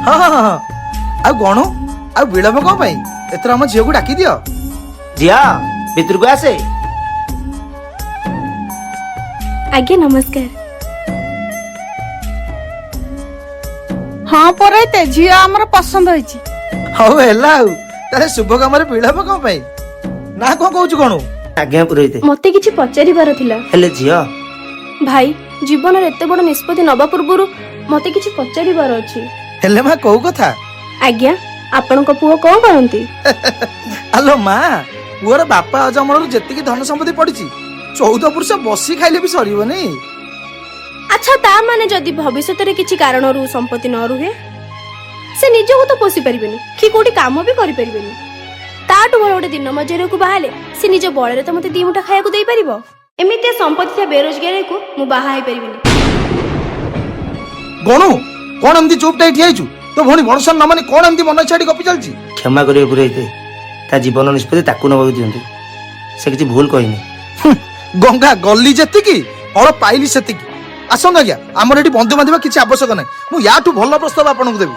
ହଁ ହଁ ହଁ ହଁ। ଆଉ ଗଣୁ, ଆଉ ବିଳମ୍ବ କଣ ପାଇଁ? ଏଥର ଆମ ଝିଅକୁ ଡାକି ଦିଅ। ଝିଅ, ଭିତରକୁ ଆସେ। ଆଜ୍ଞା ନମସ୍କାର। ହଁ ପରୋହିତ, ଝିଅ ଆମର ପସନ୍ଦ ହେଇଛି। ହଉ ହେଲା, ଆଉ ତାହେଲେ ଶୁଭ କାମରେ ବିଳମ୍ବ କଣ ପାଇଁ? ନା କଣ କହୁଛୁ ଗଣୁ? ଆଜ୍ଞା ପୁରୋହିତ। ମତେ କିଛି ପଚାରିବାର ଥିଲା। ହେଲେ ଝିଅ। ଭାଇ, ଜୀବନରେ ଏତେ ବଡ ନିଷ୍ପତ୍ତି ନବା ପୂର୍ବରୁ ମତେ କିଛି ପଚାରିବାର ଅଛି। ହେଲେ ମା, କୋଉ କଥା? ଆଜ୍ଞା, ଆପଣଙ୍କ ପୁଅ କଣ କରନ୍ତି? ଆଲୋ ମା, ପୁଅର ବାପା ଅଜମଳରୁ ଯେତିକି ଧନ ସମ୍ପତ୍ତି ପଡିଛି, 14 ପୁରୁଷ ବସି ଖାଇଲେ ବି ସରିବନି। ଆଚ୍ଛା, ତା ମାନେ ଯଦି ଭବିଷ୍ୟତରେ କିଛି କାରଣରୁ ସମ୍ପତ୍ତି ନ ରୁହେ, ସେ ନିଜକୁ ତ ପୋଷି ପାରିବେନି କି କୋଉଠି କାମ ବି କରିପାରିବେନି। ତାଠୁ ଭଲ ଗୋଟେ ଦିନ ମଜୁରିଆକୁ ବାହାହେଲେ ସେ ନିଜ ବଳରେ ତ ମତେ ଦି ମୁଠା ଖାଇବାକୁ ଦେଇପାରିବ। ଏମିତିଆ ସମ୍ପତ୍ତି ଥିବା ବେରୋଜଗାରିଆକୁ ମୁଁ ବାହା ହେଇପାରିବିନି। ଗଣୁ, କଣ ଏମିତି ଚୁପ୍ ଟାଇ ଠିଆ ହେଇଛୁ? ତୋ ଭଉଣୀ ବଣସନ ନ ମାନି କଣ ଏମିତି ମନ ଇଚ୍ଛା ଏଠି ଗପି ଚାଲିଛି? କ୍ଷମା କରିବେ ପୁରୋହିତ, ତା ଜୀବନ ନିଷ୍ପତ୍ତି ତାକୁ ନେବାକୁ ଦିଅନ୍ତୁ, ସେ କିଛି ଭୁଲ କହିନି। ଗଙ୍ଗା ଗଲି ଯେତିକି ଫଳ ପାଇଲି ସେତିକି। ଆସନ୍ତୁ ଆଜ୍ଞା, ଆମର ଏଠି ବନ୍ଧୁ ବାନ୍ଧିବା କିଛି ଆବଶ୍ୟକ ନାହିଁ। ମୁଁ ୟାଠୁ ଭଲ ପ୍ରସ୍ତାବ ଆପଣଙ୍କୁ ଦେବି।